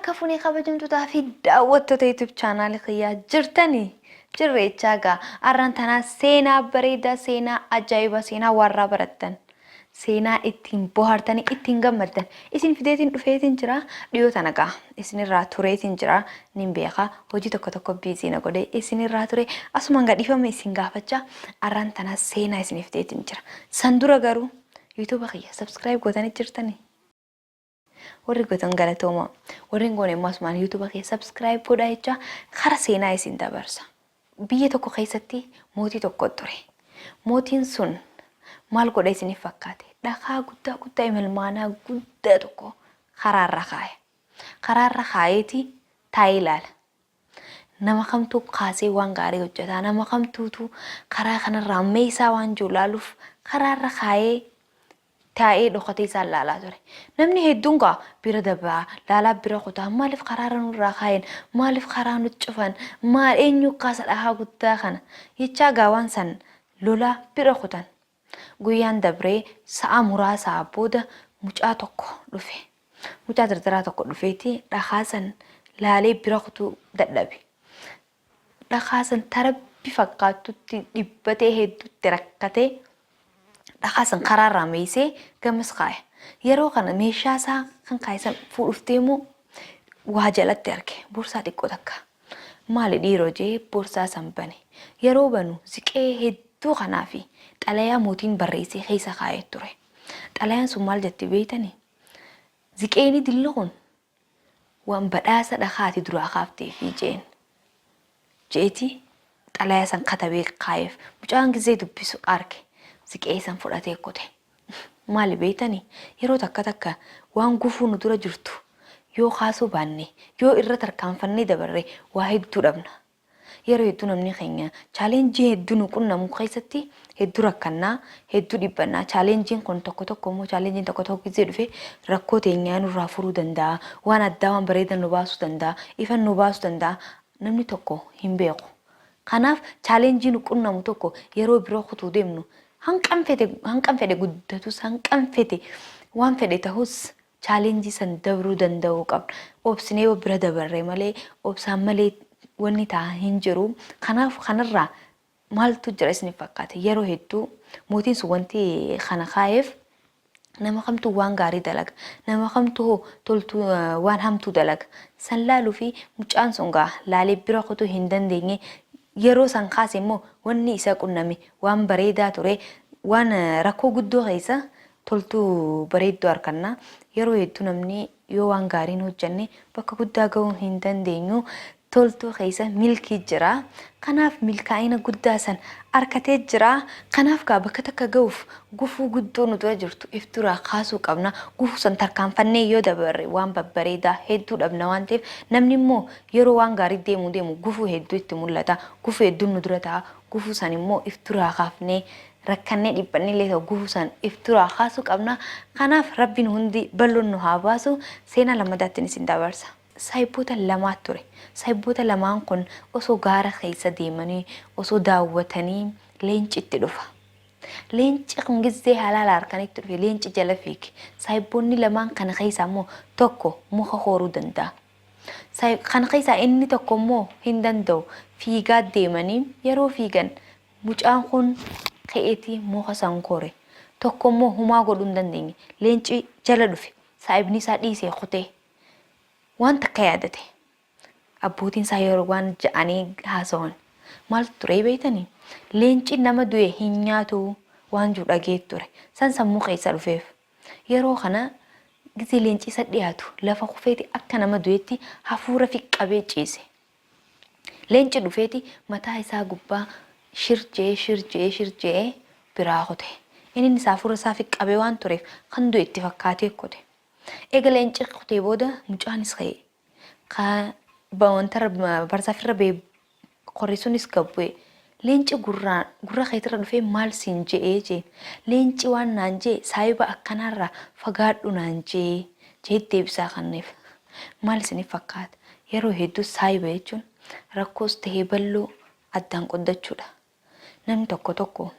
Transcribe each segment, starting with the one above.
Harka fuunee kabajamtootaa fi daawwattoota YouTube chaanaalii kiyyaa jirtanii jirreechaa gaa arran tanaa seenaa bareedaa, seenaa ajaa'ibaa, seenaa warraa barattan, seenaa ittiin bohaartanii ittiin gammaddan isin fideetiin dhufeetiin jira. Dhiyoo tana gaa isinirraa tureetiin jira, nin beeka, hojii tokko tokko busy na godhee isinirraa ture. Asumaan gadhiifama isin gaafachaa arran tanaa seenaa isin fideetiin jira. San dura garuu YouTube kiyya subscribe gootanii jirtanii? Warri gootan galatooma. Warri hin goone immoo asumaan YouTube kiyya subscribe godhaa jecha kara seenaa isin dabarsa. Biyya tokko keessatti mootii tokko ture. Mootiin sun maal godha isiniif fakkaate? Dhakaa guddaa guddaa imilmaanaa guddaa tokko karaarra kaaya. Karaarra kaayeeti taa'ee ilaala. Nama kamtuu kaasee waan gaarii hojjetaa, nama kamtuutu karaa kanarraa meeshaa waan jiru ilaaluuf karaarra kaayee taa'ee dhokatee isaan laalaa ture. Namni hedduun gaa bira dabraa laalaa bira kutaa, maaliif karaarra nurraa kaayan, maaliif karaa nu cufan, maal eenyu kaasa dhahaa guddaa kana jechaa gaa waan san lolaa bira kutan. Guyyaan dabree sa'a muraasaa booda mucaa tokko dhufe. Mucaa dardaraa tokko dhufeeti dhakaa san laalee bira kutuu dadhabe. Dhakaa san tarabbi fakkaattutti dhibbatee hedduutti rakkatee dhakaa san karaarraa meeysee gamas kaaya. Yeroo kana meeshaa isaa kan kaaye san fuudhuuf deemu waa jalatti arge. Borsaa xiqqoo takka. Maali dhiiroo jee borsaa san bane. Yeroo banu ziqee hedduu kanaa fi xalayaa mootiin barreessee keessa kaayee ture. Xalayaan sun maal jetti beeytanii? Ziqeeni dilli kun waan badhaasa dhakaati duraa kaafteefi jeen. Jeeti xalayaa san katabee kaayeef. Mucaan gizee dubbisu arge. Ziqee san fudhatee kute. Maali beeytanii? Yeroo takka takka waan gufuu nu dura jirtu yoo kaasuu baanne, yoo irra tarkaanfannee dabarre waa hedduu dhabna. Yeroo hedduu namni keenya challenge hedduu nu qunnamu keessatti hedduu rakkannaa, hedduu dhiphannaa. Challengeiin kun tokko tokko immoo, challengeiin tokko tokko gizee dhufe rakkoo teenyaa nurraa furuu danda'a. Waan addaa, waan bareedaa nu baasuu danda'a. Ifan nu baasuu danda'a. Namni tokko hin beeku. Kanaaf challenge nu qunnamu tokko yeroo biroo kutuu deemnu, hanqan fedhe guddatus, hanqan fedhe waan fedhe ta'us, challenge san dabruu danda'uu qabna. Obsinee yoo bira dabarre malee, obsaan malee wanni ta'a hin jiru. Kanaaf kanarraa maaltu jira isiniif fakkaate? Yeroo hedduu mootiin sun wanti kana kaayeef nama kamtu waan gaarii dalaga, nama kamtu toltuu waan hamtuu dalaga san laaluu fi mucaan sun gaa laalee bira kutuu hin dandeenye. Yeroo san kaase immoo wanni isa qunname waan bareedaa ture. Waan rakkoo guddoo keessa toltuu bareedduu arganna. Yeroo hedduu namni yoo waan gaariin hojjanne bakka guddaa gahuu hin dandeenyu. Toltuu keessa milkii jira. Kanaaf milkaa'ina guddaa san argatee jira. Kanaaf gaa bakka takka gahuuf gufuu guddoo nu dura jirtu if duraa kaasuu qabna. Gufuu san tarkaanfannee yoo dabarre waan babbareedaa hedduu dhabna waan ta'eef, namni immoo yeroo waan gaarii deemuu deemu gufuu hedduu itti mul'ata. Gufuu hedduun nu dura ta'a. Gufuu san immoo if duraa kaafnee, rakkannee dhiphannee illee ta'u, gufuu san if duraa kaasuu qabna. Kanaaf Rabbiin hundi bal'oon nu haa baasu. Seenaa lammadaattiin isin dabarsa. Saahiboota lamaa ture. Saahiboota lamaan kun osoo gaara keessa deemanii, osoo daawwatanii leenci itti dhufa. Leenci kun gizee halaala harkanitti dhufe, leenci jala fiige. Saahiboonni lamaan kana keessaa immoo tokko muka kooruu danda'a. Kana keessaa inni tokko immoo hin danda'u. Fiigaa deemanii yeroo fiigan mucaan kun ka'eetii muka san koore. Tokko immoo humaa godhuu hin dandeenye. Leenci jala dhufe. Saahibni isaa dhiisee kutee. Waan takka yaadate. Abbootiin isaa yeroo waan ja'anii haasawan maaltu ture beeytanii? Leenci nama du'e hin nyaatu waan jiru dhagee ture. San sammuu keessa dhufeef. Yeroo kana gizee leenci isa dhiyaatu lafa kufeeti akka nama du'etti hafuura fi qabee ciise. Leenci dhufeeti mataa isaa gubbaa shir je'ee, shir je'ee, shir je'ee biraa kute. Inni isaa hafuura isaa fi qabee waan tureef kan du'e itti fakkaatee kute. Eega leenci kutee booda mucaanis ka'e. Ka wantarra barzaafirra ba'e qorri sunis gad bu'e. Leenci gurra keetirra dhufee maal siin je'ee jeen. Leenci waan naan jee, saahiba akkanaarraa fagaadhu naan jee jee deebisaa kanneef. Maal isiniif fakkaata? Yeroo hedduu saahiba jechuun rakkoos tahee bal'oo addaan qoddachuudha. Namni tokko tokko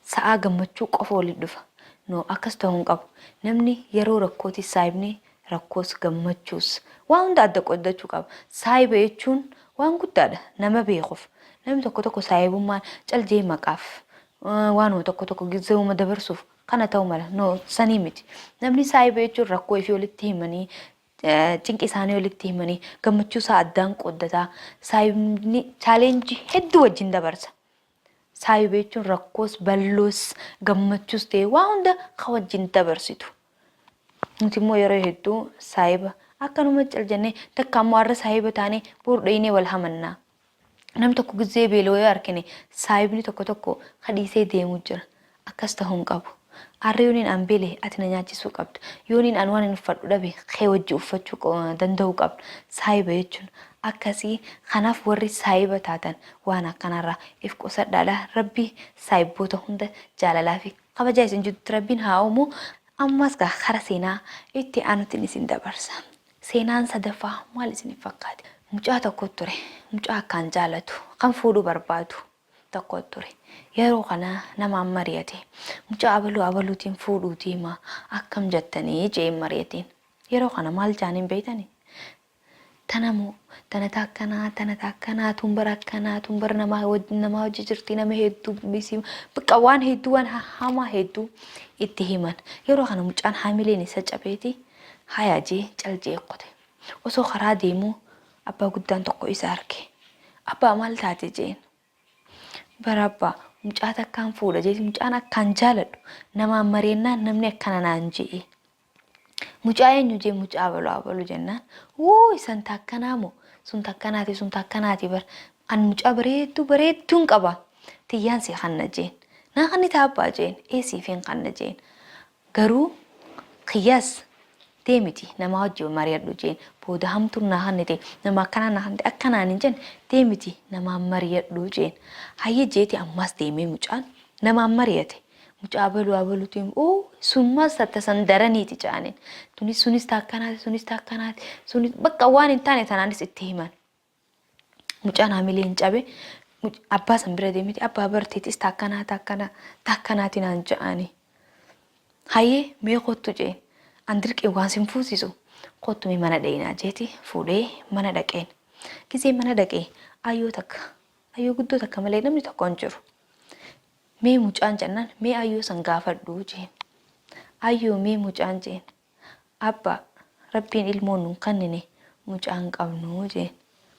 sa'aa gammachuu qofa walitti dhufa. No, akkas ta'uu hin qabu. Namni yeroo rakkootis saahibni Rakkoos gammachuus waan hunda adda qooddachuu qaba. Saahiba jechuun waan guddaadha nama beekuuf. Namni tokko tokko saahibummaan cal jee maqaaf waanuma tokko tokko gizeuma dabarsuuf kana ta'uu mala. No, sanii miti. Namni saahiba jechuun rakkoo ifii walitti himanii, cinqii isaanii walitti himanii, gammachuu isaa addaan qooddataa, saahibni challenge hedduu wajjin dabarsa. Saahiba jechuun rakkoos, balloos, gammachuus ta'e waa hunda kan wajjin dabarsitu. Nuti immoo yeroo hedduu saahiba akkanuma cal jennee, takka ammoo har'a saahiba taanee boru dhaynee wal hamannaa. Nam tokko gizee beela'oo yoo argine saahibni tokko tokko kadhiisee deemuu jira. Akkas ta'uu hin qabu. Har'a yooniin an beele ati na nyaachisuu qabda. Yooniin an waan hin uffadhu dhabe kee wajji uffachuu danda'uu qabda. Saahiba jechuun akkasii. Kanaaf warri saahiba taatan waan akkanarraa if qusadhaadha. Rabbi saahiboota hunda jaalalaa fi kabajaa isin jidduutti Rabbiin haa uumu. Ammas gaa kara seenaa itti aanutti isin dabarsa. Seenaan sadaffaa maal isiniif fakkaate? Mucaa tokko ture. Mucaa akkaan jaalatu, kan fuudhuu barbaadu tokko ture. Yeroo kana namaan mari'ate. Mucaa abaluu abaluutiin fuudhuutii hima akkam jettanii jeen mari'ateen. Yeroo kana maal jaaniin beeytanii? Tanamoo tana taakkanaa, tana taakkanaa, tun bara akkanaa, tun bara namaa namaa hojii jirti, nama hedduu bisi bakka waan hedduu, waan hamaa hedduu itti himan. Yeroo kana mucaan haamileen isa cabeeti haya jee cal jee qote. Osoo karaa deemuu abbaa guddaan tokko isa arge. "Abbaa, maal taate?" jeen. "Bara abbaa, mucaa takkaan fuudha jeeti, mucaan akkaan jaaladhu namaan mari'annaan namni akkana naan je'e." "Mucaa eenyu?" jee. "Mucaa abaluu abaluu" jennaan, "Wuu, isan taakkanaa moo, sun takkanaati, sun takkanaati, bar an mucaa bareedduu bareedduun qaba, tiyyaan si kanna" jeen. "Naa kanni taabbaa?" jeen. "Ee, siifin kanna" jeen. "Garuu kiyyaas deemiti namaa wajji mari'adhu" jeen. "Booda hamtuun naa kannite, nama akkanaa naa kannite akkanaan hin jenne, deemiti namaan mari'adhu" jeen. "Hayyee" jeeti ammas deemee mucaan namaan mari'ate. Mucaa abaluu abaluutiin oo summas tattasan daraniiti jaaniin. Tunis sunis taakkanaati, sunis taakkanaati, sunis bakka waan hin taane tanaanis itti himan. Mucaan hamileen cabe abbaa san bira deemiti, "Abbaa, barteetis taakkanaa taakkanaa taakkanaati naan ja'ani." "Hayyee, mee kottu" jeen. "An dirqee waan sin fuusisu, kottu mee mana dhaqnaa" jeeti fuudhee mana dhaqeen. Gisee mana dhaqee ayyoo takka, ayyoo guddoo takka malee namni tokko hin jiru. "Mee mucaan?" jennaan, "Mee ayyoo san gaafadhu" jeen. "Ayyoo, mee mucaan?" jeen. "Abbaa, Rabbiin ilmoon nun kannine, mucaan qabnu" jeen.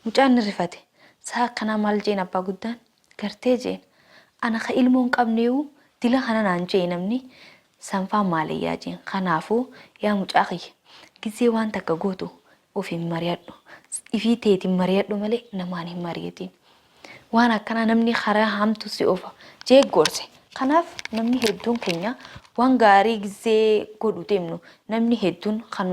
Mucaan ni rifate. "Saa akkanaa maal?" jeen abbaa guddaan. "Gartee" jeen. "Ana ka ilmoon qabneewu dila kana naan jee namni sanfaa maaliyyaa" jeen. "Kanaafuu yaa mucaa kiyya, gizee waan takka gootu ofiin mari'adhu. Ifii teetiin mari'adhu malee namaan hin mari'atin. Waan akkanaa namni karaa hamtu si ofa" jee gorse. Kanaaf namni hedduun keenya waan gaarii gizee godhu deemnu namni hedduun kan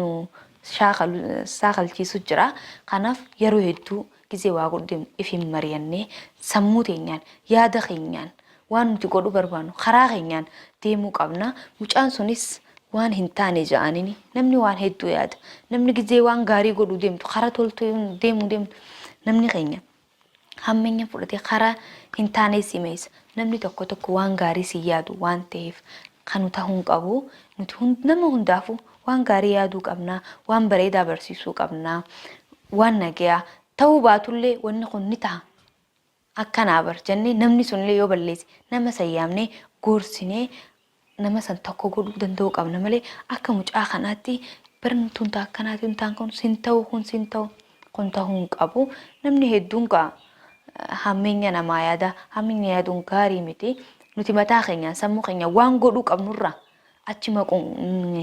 saakalchiisu jira. Kanaaf yeroo hedduu gizee waa godhu deemnu ifin mari'annee, sammuu teenyaan, yaada keenyaan, waan nuti godhuu barbaannu karaa keenyaan deemuu qabna. Mucaan sunis waan hin taane ja'anini namni waan hedduu yaada. Namni gizee waan gaarii godhuu deemtu, karaa toltuu deemuu deemtu, namni keenya hammeenya fudhatee karaa hin taane si meessa. Namni tokko tokko waan gaarii si yaadu waan ta'eef kanu ta'uu hin qabu. Nuti nama hundaafuu waan gaarii yaaduu qabna, waan bareedaa barsiisuu qabna, waan nagayaa ta'uu baatullee wanni kun ni ta'a. Akkanaa bar jennee namni sunillee yoo balleesse nama san yaamnee gorsinee nama san tokko godhuu danda'uu qabna malee akka mucaa kanaatti barni tun akkanaati, tun kun sin ta'u, kun sin ta'u, kun ta'uu hin qabu. Namni hedduun gaa hammeenya namaa yaada. Hammeenya yaaduun gaarii miti. Nuti mataa keenyaan, sammuu keenya waan godhuu qabnurraa achi maquu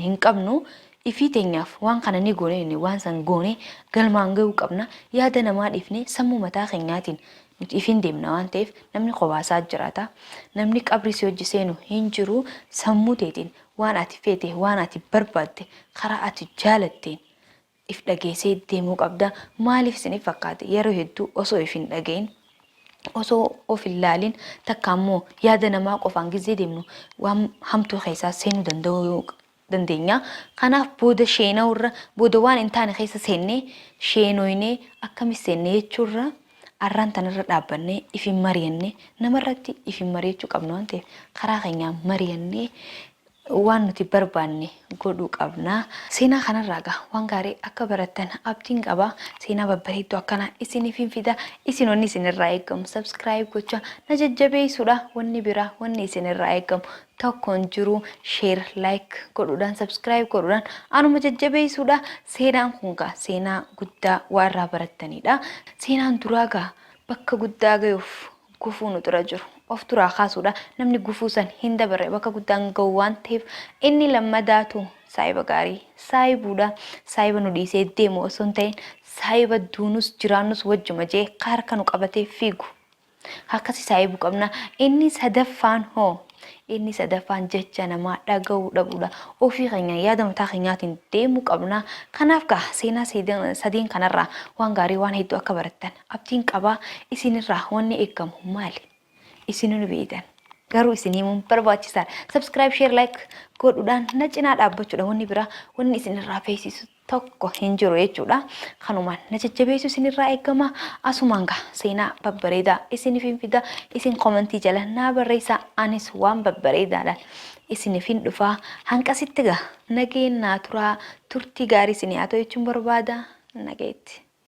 hin qabnu. Ifii teenyaaf waan kana ni goone inni waan san goone galmaan gahuu qabna. Yaada namaa dhiifnee sammuu mataa keenyaatiin nuti ifiin deemna waan ta'eef, namni kobaasaa jiraata. Namni qabrii si hojii seenu hin jiru. Sammuu teetiin waan ati feete, waan ati barbaadde, karaa ati jaalatteen if dhageessee deemuu qabda. Maaliif isiniif fakkaate? Yeroo hedduu osoo if hin dhagahin, osoo of hin laalin, takka ammoo yaada namaa qofaan gizee deemnu waan hamtuu keessaa seenuu danda'uu dandeenya. Kanaaf booda sheena'urra, booda waan hin taane keessa seennee sheenoynee akkamis seenne jechuurra, arraan tanarra dhaabbannee if hin mari'annee, namarratti if hin mari'achuu qabna waan ta'eef, karaa keenyaan mari'annee Waan nuti barbaanne godhuu qabna. Seenaa kanarraa egaa waan gaarii akka barattan abdiin qaba. Seenaa babbareedduu akkanaa isiniifin fida. Isin wanni isinirraa eegamu subscribe gochaa na jajjabeessuudha. Wanni biraa wanni isinirraa eegamu tokko hin jiru. Share, like godhuudhaan subscribe godhuudhaan anuma jajjabeessuudha. Seenaan kun gaa seenaa guddaa waa irraa barattanidha. Seenaan duraa gaa bakka guddaa gayuuf gufuu nu dura jiru of duraa kaasuudha. Namni gufuu san hin dabarre bakka guddaan gahu waan ta'eef inni lammadaatu saahiba gaarii saahibuudha. Saahiba nu dhiisee deemu osoo hin ta'in saahiba duunus jiraannus wajjuma jee harka nu qabatee fiigu. Akkasi saahibuu qabna. Inni sadaffaan hoo? Inni sadaffaan jecha namaa dhaga'uu dhabuudha. Ofii keenya yaada mataa keenyaatiin deemuu qabna. Kanaaf gaa seenaa sadeen kanarraa waan gaarii waan hedduu akka barattan abdiin qaba. Isinirraa wanni eeggamu maali? Isinuu ni beektan. Garuu isin himuun barbaachisaadha. Subscribe, share, like godhuudhaan na cinaa dhaabbachuudha. Wanni biraa wanni isinirraa feesisu tokko hin jiru jechuudha. Kanumaan na jajjabeessu isinirraa eegama. Asumaan gaa seenaa babbareedaa isiniif hin fida. Isin komentii jala naa barreessaa. Anis waan babbareedaadhaan isiniif hin dhufaa. Hanqasitti gaa nageen naa turaa turtii gaarii isinii haa ta'u jechuun barbaada. Nageetti.